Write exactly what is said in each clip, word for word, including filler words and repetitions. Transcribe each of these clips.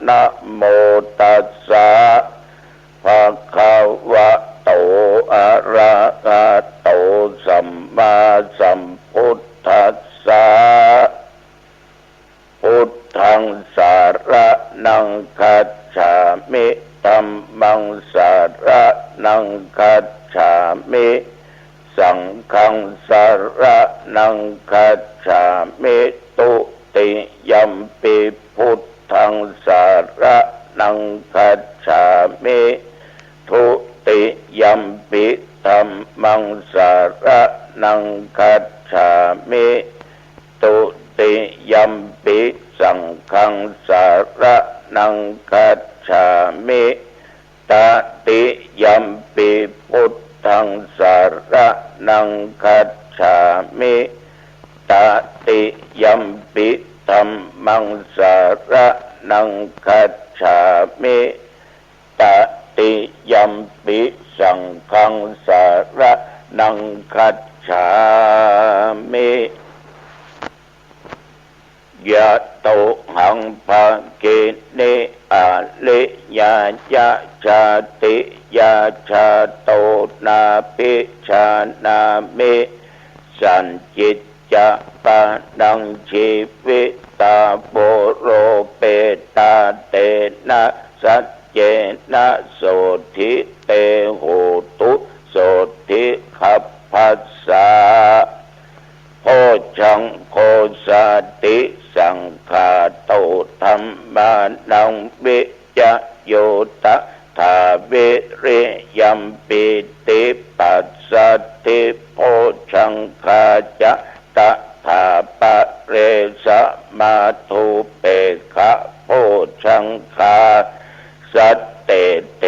นะโมตัสสะ ภะคะวะโต อะระหะโต สัมมาสัมพุทธัสสะ พุทธังสะระณังคัจฉามิ ธัมมังสะระณังคัจฉามิ สังฆังสะระณังคัจฉามิ ตุติยัมปิพุทธังสะระณังคัจฉามิ ทุติยัมปิธัมมังสะระณังคัจฉามิ ตุติยัมปิสังฆังสะระณังคัจฉามิ ตติยัมปิพุทธังสะระณังคัจฉามิ ตติยัมปิธัมมังสะระณังคัจฉามิ ตติยัมปิสังฆังสะระณังคัจฉามิ ยะโตหัง ภะกินิ อะริยายะ ชาติยา ชาโต นาภิชานามิ สัญญิจจะ ปะนัง จีวิตา โวโรเปตา เตนะ สัจเจนะ โสตถิ เต โหตุ โสตถิ ขัพพัสสะ โภชฌังโค สาติ สังฆาโต ธัมมานัง วิจโย ตถา วิริยัมปิ ติ ปัสสัตถิ โภชฌังคา จะ ตถา ปะเร สะมา ทู เปกขะ โภชฌังคา สัตเต เต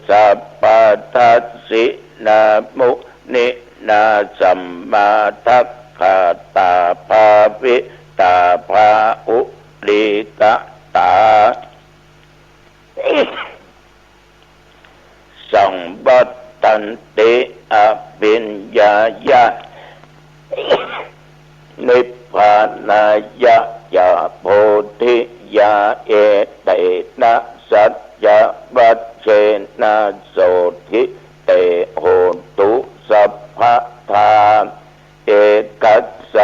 สัพพะ ทัสสินา มุนินา สัมมาทักขาตา ภาวิตา ภาหุลีกตา สังวัตตันติ อภิญญายะ นิพพานายะ จะ โพธิยา เอเตนะ สัจจวัจเจนะ โสตถิ เต โหตุ สัพพะทา เอกัสส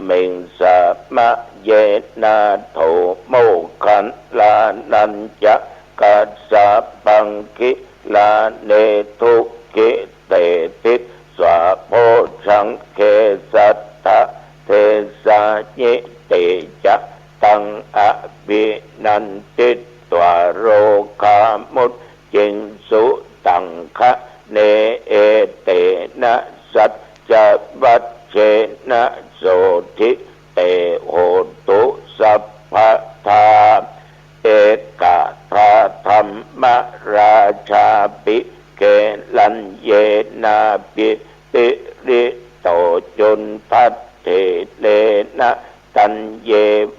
มิง สะมะเย นาโถ โมคคัลลานัญจะ กัสสะปัง กิลาเน ทุกขิ เต ติสสา โภชฌังเก สัตถะ เทสายิ เต จะ ตัง อภินันทิตวา โรคามุจจิงสุ ตัง คะเน เอเตนะ สัจจวัจเจนะ โสตถิ เต โหตุ สัพพะทา เอกะทา ธัมมราชาปิ เกลัญเยนาภิ ติริโต จุนทัตถิ เตนะ ตัญเย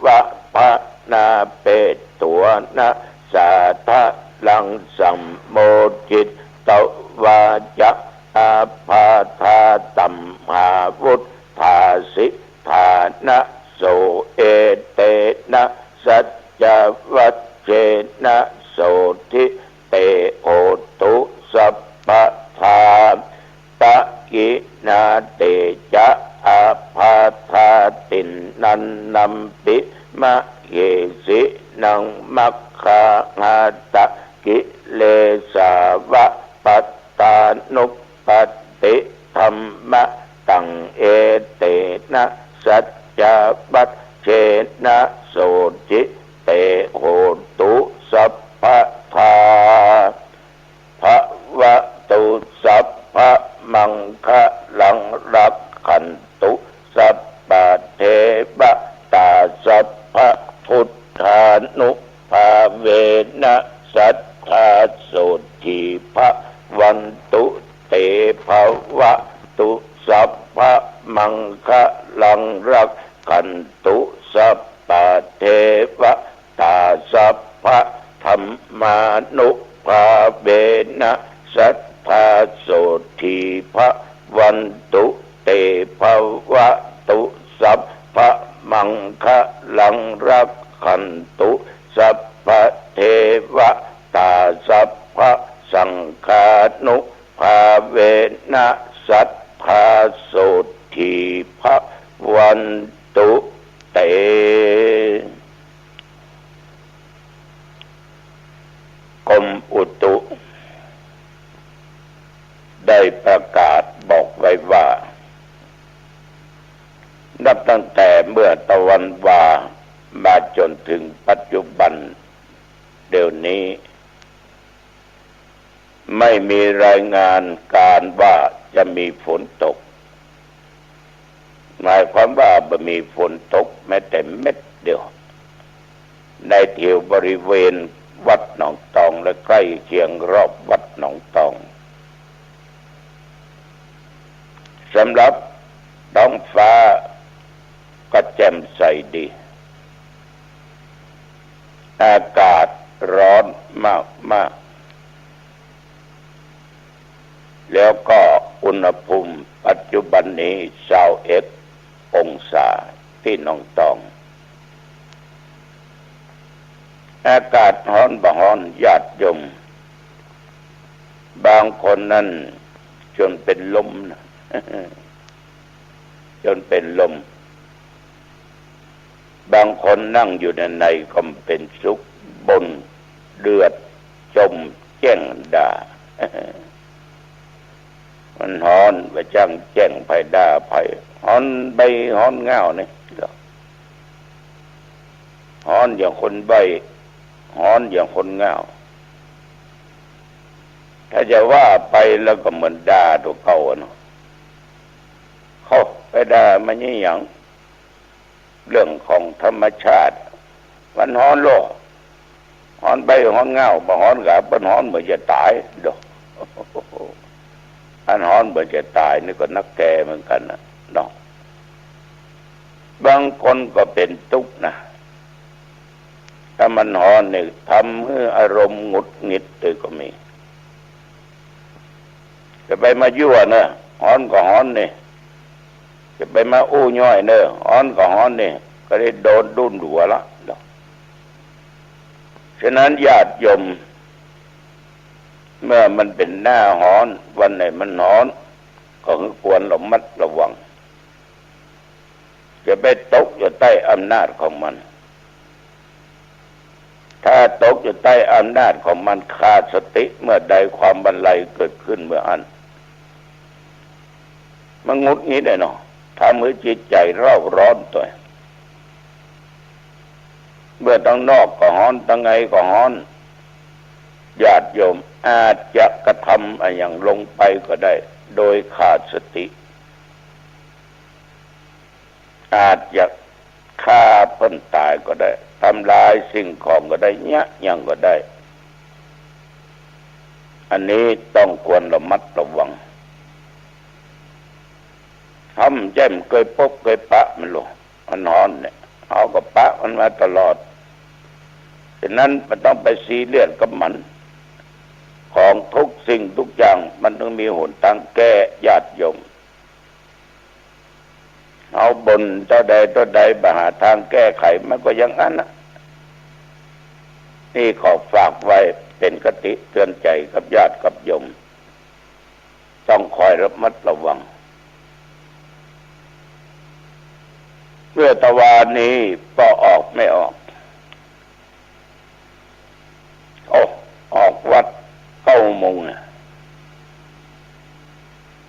วะ พะนาเปตถัวนะ สาทะลัง สัมโมทิตวาจะ อาพาธา ตัมหาวุฏฐา สิทานะ โส เอเตนะ สัจจวัจเจนะ โสตถิ เต โหตุ สัพพะทา ตะกินา เต จะ อาพาธา ตินนันนัมปิ มะเหสินัง มัคคาหาตะ กิเลสาวะ ปัตตานุปปัตติธัมมะตัง เอเตนะ สัจจวัจเจนะ โสตถิ เต โหตุ สัพพะทา ภะวะตุ สัพพะมังคะลัง รักขันตุ สัพพะเทวะตา สัพพะพุทธานุภาเวนะ สัตถา โสตถี ภะวันตุ เต ภะวะตุ สัพพะมังคะลัง รักขันตุ สัพพะเทวะตา สัพพะธัมมานุภาเวนะ สัตถา โสตถี ภะวันตุ เต ภะวะตุ สัพพะมังคะลัง รักขันตุ สัพพะเท กรมอุตุได้ประกาศบอกไว้ว่า นับตั้งแต่เมื่อตะวันวามาจนถึงปัจจุบันเดี๋ยวนี้ ไม่มีรายงานการว่าจะมีฝนตก หมายความว่าบ่มีฝนตกแม้แต่เม็ดเดียว ในแถวบริเวณวัดหนองตองและใกล้เคียงรอบวัดหนองตอง สำหรับท้องฟ้าก็แจ่มใสดี อากาศร้อนมากๆ แล้วก็อุณหภูมิปัจจุบันนี้ซาวเอ็ดองศาตี้หนองตอง อากาศฮ้อนบ่ฮ้อนญาติโยม บางคนนั่นจนเป็นลมนะ จนเป็นลม บางคนนั่งอยู่ในในก็เป็นสุข บ่นเดือด จ่มแจ้งด่า มันฮ้อน บ่จ่างแจ้ง ใผด่าใผ ฮ้อนใบ้ฮ้อนง่าวนี่ ฮ้อนอย่างคนใบ้ ฮ้อนอย่างคนง่าว ถ้าจะว่าไปแล้วก็เหมือนด่าตั๋วเก่าอะเนาะ เฮ้า ไปด่ามันอีหยัง เรื่องของธรรมชาติ มันฮ้อนโลก ฮ้อนใบ้ฮ้อนง่าว บ่ฮ้อนกา มันฮ้อนเหมือนจะต๋ายโด อันฮ้อนเหมือนจะต๋ายนี่ก็นักแก่เหมือนกั๋นนะเนาะ บางคนก็เป็นตุ๊กข์นะ ถ้ามันฮ้อนนี่ทำหื้ออารมณ์หงุดหงิดเลยก็มี จะไปมายั่วเน่อ ฮ้อนก็ฮ้อนนี่ จะไปมาอู้ย้อยเน่อ ฮ้อนก็ฮ้อนนี่ ก็ได้โดนดุ้นหัวละเนาะ ฉะนั้นญาติโยม เมื่อมันเป็นหน้าฮ้อน วันไหนมันฮ้อน ก็ควรระมัดระวัง อย่าไปตกอยู่ใต้อำนาจของมัน ถ้าตกอยู่ใต้อำนาจของมัน ขาดสติเมื่อใด ความบันไลเกิดขึ้นเมื่ออั้น มันหงุดหงิดอะเนาะ ทำหื้อจิตใจ๋เร่าร้อนตวย เมื่อตังนอกก็ฮ้อน ตังในก็ฮ้อน ญาติโยมอาจจะกระทำอะหยังลงไปก็ได้ โดยขาดสติ อาจจะฆ่าเปิ้นต๋ายก็ได้ ทำลายสิ่งของก็ได้ เยียะหยังก็ได้ อันนี้ต้องควรระมัดระวัง เฮาบ่ใจ้บ่เกยปบเกยปะมันโลก มันฮ้อนเนี่ย เฮาก็ปะมันมาตลอด ฉะนั้นบ่ต้องไปซีเรียสกับมัน ของทุกสิ่งทุกอย่างมันต้องมีหนตางแก้ ญาติโยม เฮาบ่นเต้าใดเต้าใด บ่หาตางแก้ไข มันก็อย่างอั้นนะ นี่ขอฝากไว้เป๋นคติเตือนใจ๋กับญาติกับโยม ต้องคอยระมัดระวัง เมื่อตะวานี้ก็ออกไม่ออก โอ้ ออกวัดเก้าโมงนะ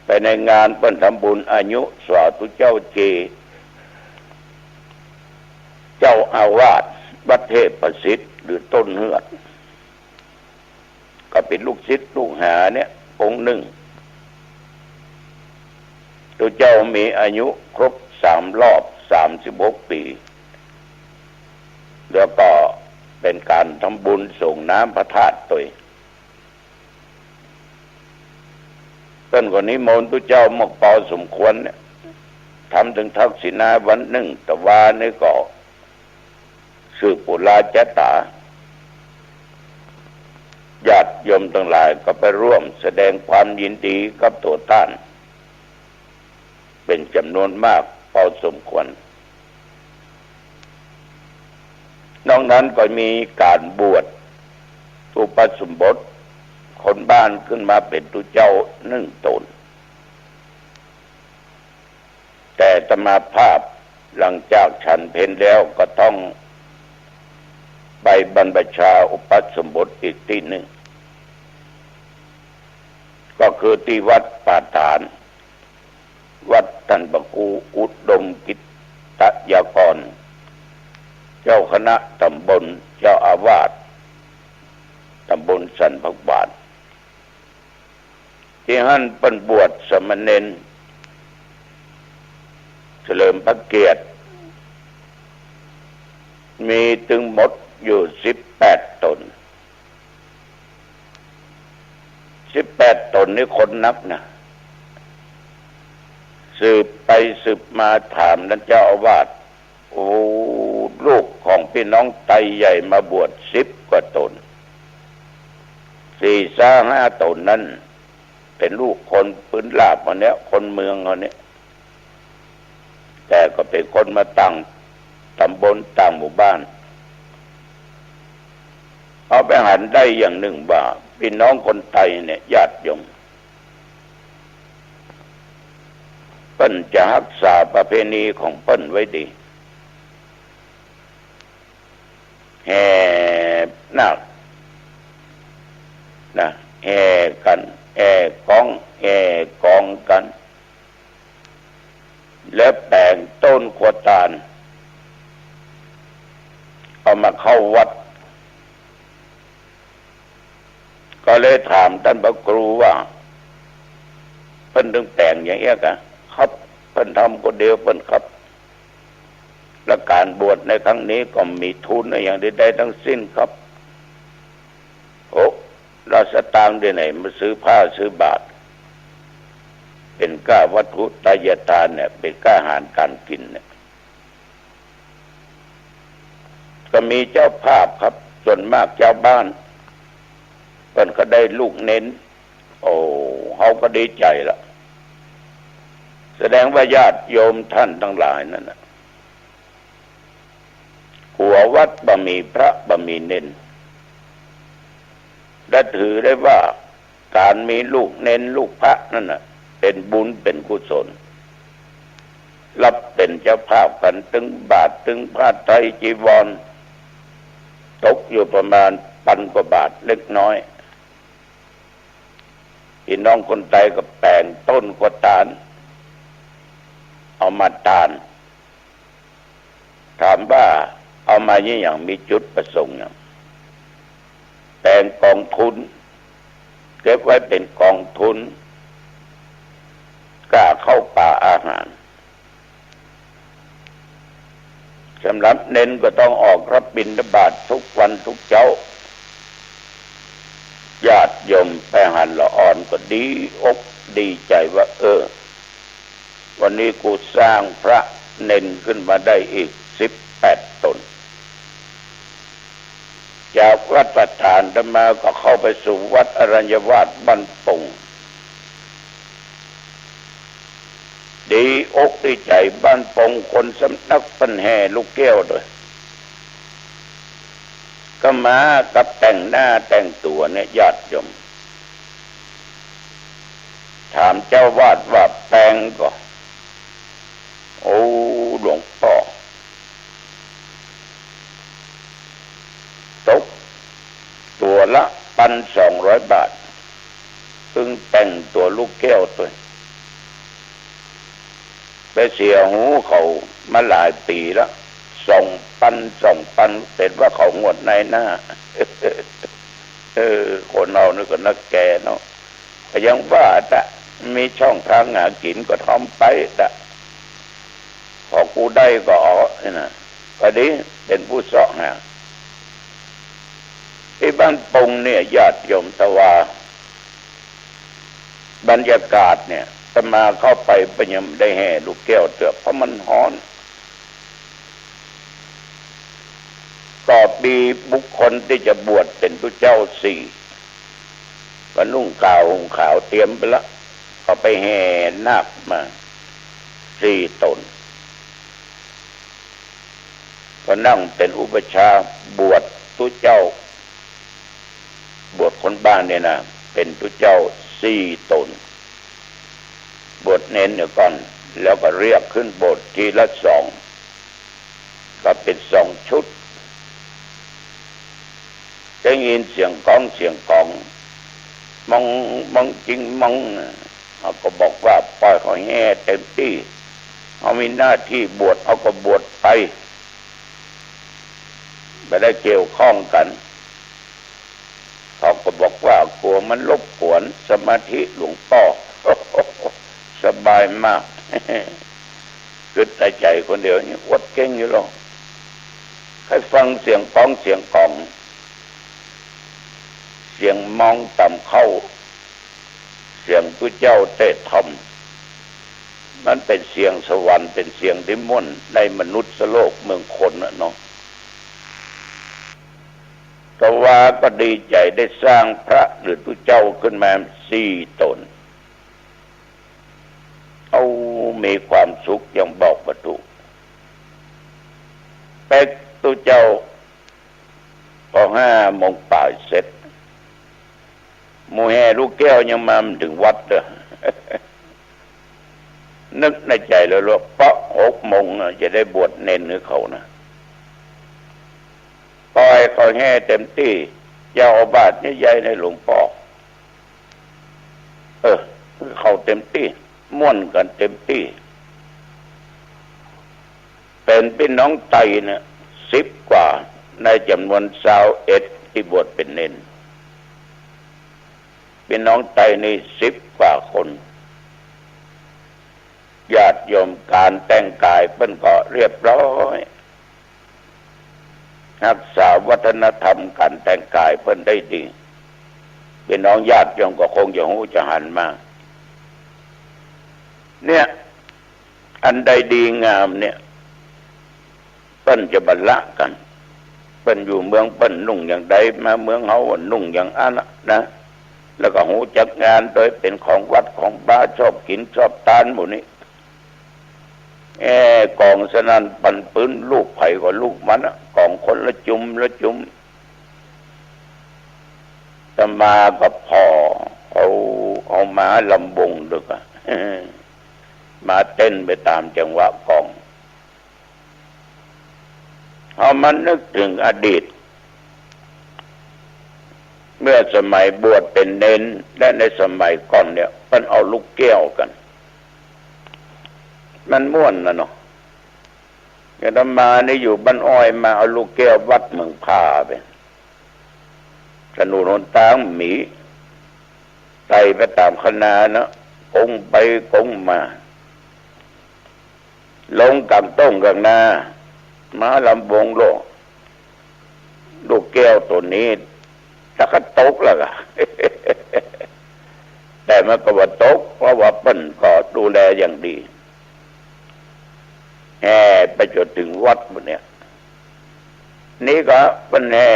ไปในงานเปิ้นทำบุญอายุสาธุเจ้าเจ เจ้าอาวาสวัดเทพประสิทธิ์ หรือต้นเฮือด ก็เป๋นลูกศิษย์ลูกหาเนี่ย องค์นึ่ง ตุ๊เจ้ามีอายุครบสามรอบ สามสิบหกปี๋ แล้วก็เป๋นก๋านทำบุญส่งน้ำพระธาตุตวย เปิ้นก็นิมนต์ตุ๊เจ้ามาปอสมควรเนี่ย ทำตึงทักษิณาวันนึ่ง ตะวานี้ก็ สืบปุราจ๊ะต๋า ญาติโยมตังหลายก็ไปร่วมแสดงความยินดีกับตั๋วต้าน เป๋นจ๋ำนวนมากปอสมควร นอกนั้นก็มีก๋านบวชอุปสมบทคนบ้านขึ้นมาเป๋นตุ๊เจ้านึ่งต๋น แต่อาตมาภาพหลังจากฉันเพลแล้วก็ต้องไป บรรพชาอุปสมบทอีกตี้นึ่ง ก็คือตี้วัดป่าฐาน วัดต้านพระครูอุดมกิตยากร เจ้าคณะตำบล เจ้าอาวาสตำบลสันผักหวาน ตี้หั้นเปิ้นบวชสามเณรเฉลิมพระเกียรติ มีตึงหมดอยู่สิบแปดต๋น สิบแปดต๋นนี่คนนักนะ สืบไปสืบมาถามต้านเจ้าอาวาส โอ้ ลูกของปี้น้องไตใหญ่มาบวชสิบกว่าต๋น สี่ซะห้าต๋นนั้น เป๋นลูกคนปื๊นราบเฮาเนี่ย คนเมืองเฮาเนี่ย แต่ก็เป๋นคนมาต่างตำบลต่างหมู่บ้าน เอาไปหันได้อย่างนึ่งว่า ปี้น้องคนไตเนี่ย ญาติโยม เปิ้นจะฮักษาประเพณีของเปิ้นไว้ดี แห่นาคนะ แห่กั๋น แห่กอง แห่กองกั๋น แล้วแป๋งต้นขัวตาล เอามาเข้าวัด ก็เลยถามต้านพระครูว่า เปิ้นตึงแป๋งอย่างเอี้ยกะ ครับ เปิ้นทำคนเดียวเปิ้นครับ และก๋านบวชในครั้งนี้ก็บ่มีทุนอะหยังใดๆ ตึงสิ้นครับ โอ้ แล้วสตางค์ตี้ไหนมาซื้อผ้าซื้อบาตร เป๋นก้าวัตถุไตยทานเนี่ย เป๋นก้าอาหารก๋านกิ๋นเนี่ย ก็มีเจ้าภาพครับ ส่วนมากจาวบ้าน เปิ้นก็ได้ลูกเณร โอ้ เฮาก็ดีใจ๋ละ แสดงว่าญาติโยมต้านตังหลายนั้นน่ะ กั๋ววัดบ่มีพระบ่มีเณร และถือได้ว่าก๋านมีลูกเณรลูกพระนั้นน่ะ เป๋นบุญเป๋นกุศล ฮับเป๋นเจ้าภาพกั๋น ตึงบาตร ตึงผ้าไตรจีวร ตกอยู่ประมาณปันกว่าบาทเล็กน้อย ปี้น้องคนไตก็แป๋งต้นขัวตาล เอามาตาน ถามว่าเอามาเยียะหยัง มีจุดประสงค์หยัง แป๋งก๋องทุน เก็บไว้เป๋นก๋องทุน ก้าข้าวป๋าอาหาร สำหรับเณรก็ต้องออกรับบิณฑบาตทุกวันทุกเจ๊า ญาติโยมไปหันละอ่อนก็ดีอกดีใจ๋ว่า เออ วันนี้กูสร้างพระเณรขึ้นมาได้อีกสิบแปดต๋น จากวัดป่าฐานอาตมาก็เข้าไปสู่วัดอรัญญวาสบ้านปง ดีอกดีใจ๋ บ้านปงคนสำนักเปิ้นแห่ลูกแก้วโตย ก็มากับแต่งหน้าแต่งตั๋วเนี่ย ญาติโยม ถามเจ้าวาดว่าแป๋งก่อ โอ้ หลวงป้อ ตกตั๋วละปันสองร้อยบาท เพิ่งแต่งตั๋วลูกแก้วโตย ไปเสียหูเขามาหลายปี๋ละ สองปัน สองปัน เป๋นว่าเขาหงวดนายหน้า เออ คนเฮานี่ก็นักแก่เนาะ ก็ยังว่าตะ มีช่องตางหากิ๋นก็ทำไปตะ พอกูได้ก็เอา นี่นะ ก็ดี เป๋นผู้เซาะหา ตี้บ้านปงเนี่ย ญาติโยม แต่ว่าบรรยากาศเนี่ย อาตมาเข้าไปก็ยังบ่ได้แห่ลูกแก้วเตื้อ เพราะมันฮ้อน ก็มีบุคคลตี้จะบวชเป๋นตุ๊เจ้าสี่ ก็นุ่งขาวห่มขาวเตรียมไปละ ก็ไปแห่นาคมาสี่ต๋น ก็นั่งเป๋นอุปัชฌาย์บวชตุ๊เจ้า บวชคนบ้านเนี่ยนะ เป๋นตุ๊เจ้าสี่ต๋น บวชเณรเนี่ยก่อน แล้วก็เรียกขึ้นโบสถ์ทีละสอง ก็เป๋นสองชุด ได้ยินเสียงก๊องเสียงก๋อง มอง มองจิงมอง เฮาก็บอกว่าปล่อยเขาแห่เต็มตี้ เฮามีหน้าตี้บวช เฮาก็บวชไป บ่ได้เกี่ยวข้องกั๋น เขาก็บอกว่ากั๋วมันรบกวนสมาธิหลวงป้อ สบายมาก กึ๊ดในใจ๋คนเดียวนี่ อวดเก่งอยู่หรอก ใค่ฟังเสียงก๊องเสียงก๋อง เสียงมองต่ำเข้า เสียงตุ๊เจ้าเตศน์ธรรม มันเป๋นเสียงสวรรค์ เป๋นเสียงตี้ม่วนในมนุษย์โลกเมืองคนน่ะเนาะ กวาก็ดีใจ๋ได้สร้างพระหรือตุ๊เจ้าขึ้นมาสี่ต๋น เอา มีความสุขอย่างบอกบ่ถูก เป๊กตุ๊เจ้า พอห้าโมงป๋ายเสร็จ หมู่แห่ลูกแก้วยังมาบ่เถิงวัดเลย นึกในใจ๋แล้วว่า เป๋าะหกโมงน่ะ จะได้บวชเณรหื้อเขานะ ปล่อยเขาแห่เต็มตี้ อย่าเอาบาตรใหญ่ๆ นะหลวงป้อ เออ เขาเต็มตี้ ม่วนกั๋นเต็มตี้ เป๋นปี้น้องไตเนี่ย สิบกว่า ในจ๋ำนวนซาวเอ็ดตี้บวชเป๋นเณร ปี้น้องไตนี่สิบกว่าคน ญาติโยมก๋านแต่งก๋ายเปิ้นก็เรียบร้อย ฮักษาวัฒนธรรมก๋านแต่งก๋ายเปิ้นได้ดี ปี้น้องญาติโยมก็คงจะฮู้จะหันมา เนี่ย อันใดดีงามเนี่ย เปิ้นจะบ่ละกั๋น เปิ้นอยู่เมืองเปิ้นนุ่งอย่างใด มาเมืองเฮานุ่งอย่างอั้นน่ะนะ แล้วก็ฮู้จักงานโดยเป๋นของวัดของวา ชอบกิ๋นชอบตานหมู่นี้ แอ้ ก๋องสนั่นปั่นปื๊น ลูกใผก็ลูกมันน่ะ ก๋องคนละจุมละจุม อาตมาก็ผ่อ เอา เอาม้าลำวงด้วยกั๋น ม้าเต้นไปต๋ามจังหวะก๋อง เฮามานึกเถิงอดีต เมื่อสมัยบวชเป๋นเณร และในสมัยก่อนเนี่ย เปิ้นเอาลูกแก้วกั๋น มันม่วนน่ะเนาะ อาตมานี่อยู่บ้านอ้อย มาเอาลูกแก้ววัดเมืองพาไป ถนนหนตางบ่มี ไต่ไปต๋ามคะนาเนาะ โก๋งไปโก๋งมา ลงก๋างต้งก๋างนา ม้าลำวงโลด ลูกแก้วตั๋วนี้ ถ้าก็ตกแล้วก็ แต่มันก็บ่ตก เพราะว่าเปิ้นก็ดูแลอย่างดี แห่ไปจ๋นเถิงวัดหมู่เนี่ย นี่ก็เปิ้นแห่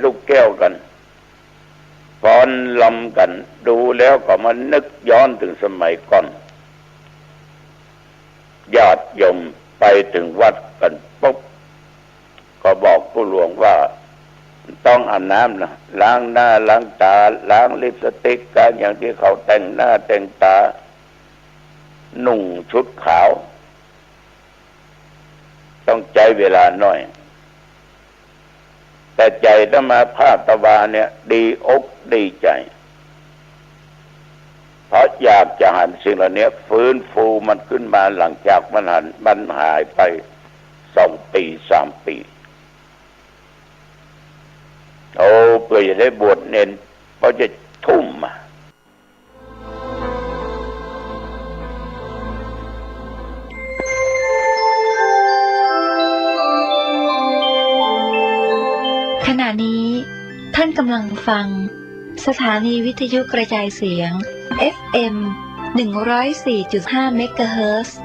ลูกแก้วกั๋น ฟ้อนรำกั๋น ดูแล้วก็มานึกย้อนเถิงสมัยก่อน ญาติโยมไปเถิงวัดกั๋นปุ๊บ ก็บอกตุ๊หลวงว่า ต้องอาบน้ำนะ ล้างหน้าล้างต๋า ล้างลิปสติก ก๋านอย่างตี้เขาแต่งหน้าแต่งต๋า นุ่งชุดขาว ต้องใจ๊เวลาหน้อย แต่ใจ๋อาตมาภาพตะวาเนี่ย ดีอกดีใจ๋ เพราะอยากจะหันสิ่งเหล่านี้ ฟื้นฟูมันขึ้นมา หลังจากมันหัน มันหายไปสองปี๋สามปี๋ โอ้ เปื้อจะได้บวชเณร เปิ้นจะทุ่มอะ ขณะนี้ท่านกำลังฟังสถานีวิทยุกระจายเสียง เอฟเอ็ม หนึ่งร้อยสี่จุดห้า เมกะเฮิรตซ์